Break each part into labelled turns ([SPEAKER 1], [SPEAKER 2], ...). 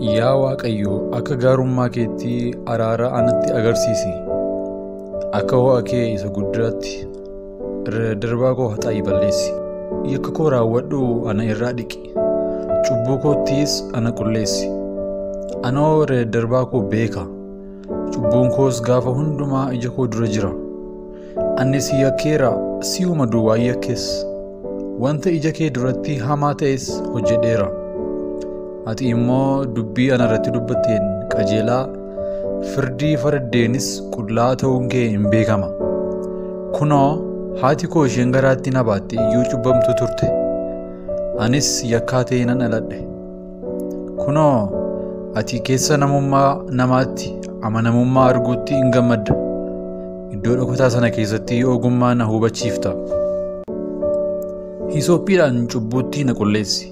[SPEAKER 1] Yaa Waaqayyo, akka gaarummaa keetti araara anatti agarsiisi. Akka ho'a kee isa guddaatti irra darbaa koo haxaa'i balleessi. Yakka koo raawwadhu ana irraa dhiqi. Cubbuu koottiis ana qulleessi. Anoo irra darbaa koo beeka. Cubbuun koos gaafa hundumaa ija koo dura jira. Ani si yakkeera, si'uma duwwaa yakkees. Wanta ija kee duratti hamaa ta'es hojjedheera. Ati immoo dubbii ana irratti dubbatteen qajeelaa, firdii faraddeenis qullaa ta'uun kee hin beekama. Kunoo, haati koo isheen garaatti na baatte iyyuu cubbamtuu turte. Anis yakkaa ta'ee nan dhaladhe. Kunoo, ati keessa namummaa namaatti amanamummaa arguutti hin gammadda. Iddoo dhokataa sana keessatti ogummaa na hubachiifta. Hisoophiidhaan cubbuutti na qulleessi.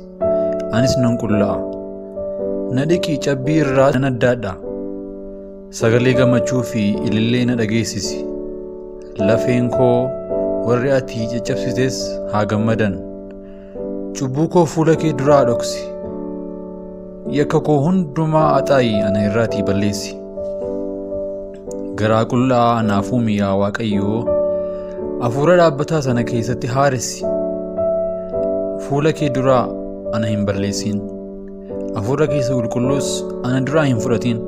[SPEAKER 1] Anis nan qullaa'a. Na dhiqi, cabbii irraa nan addaadha. Sagalee gammachuu fi ilillee na dhageessisi. Lafeen koo warri ati caccabsites haa gammadan. Cubbuu koo fuula kee duraa dhoksi. Yakka koo hundumaa haxaa'i ana irraatii balleessi. Garaa qullaa anaaf uumi yaa Waaqayyoo, hafuura dhaabbataa sana keessatti haaressi. Fuula kee duraa ana hin balleessin. Hafuura keessa qulqulluus ana duraa hin fudhatin.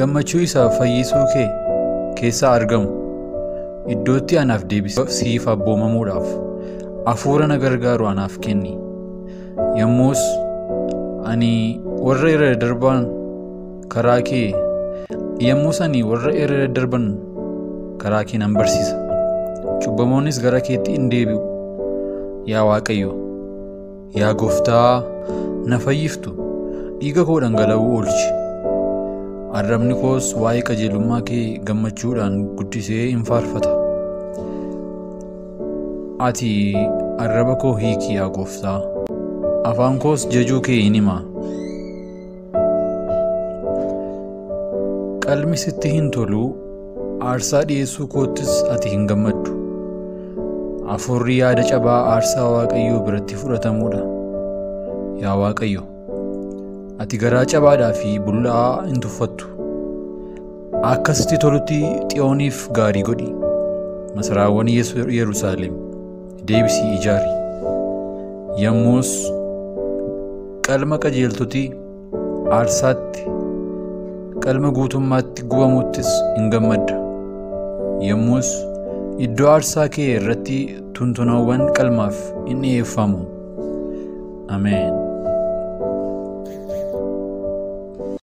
[SPEAKER 1] Gammachuu isaa fayyisuu kee keessaa argamu iddootti anaaf deebisi. Siif abboomamuudhaaf hafuura na gargaaru anaaf kenni. Yommus ani warra irra darban karaa kee yommus ani warra irra darban karaa kee nan barsiisa. Cubbamoonnis gara keetti hin deebi'u. Yaa Waaqayyo, yaa Gooftaa, na fayyiftu, dhiiga koo dhangala'uu oolchi. Arrabni koos waa'ee qajeelummaa kee gammachuudhaan guddisee hin faarfata. Ati arraba koo hiiki yaa Gooftaa, afaan koos jajuu kee hin hima. Qalmi sitti hin tolu, aarsaa dhi'eessuu koottis ati hin gammaddu. Hafuurri yaada cabaa aarsaa Waaqayyoo biratti fudhatamuudha. Yaa Waaqayyo, ati garaa cabaadhaa fi bullaa'aa hin tuffattu. Akka sitti tolutti Xiyooniif gaarii godhi. Masaraawwan Yerusaalem deebisii ijaari. Yommus qalma qajeeltoti aarsaatti, qalma guutummaatti gubamuttis hin gammadda. Yommus iddoo aarsaa kee irratti tuntunoowwan qalmaaf hin dhi'eeffamu. Ameen.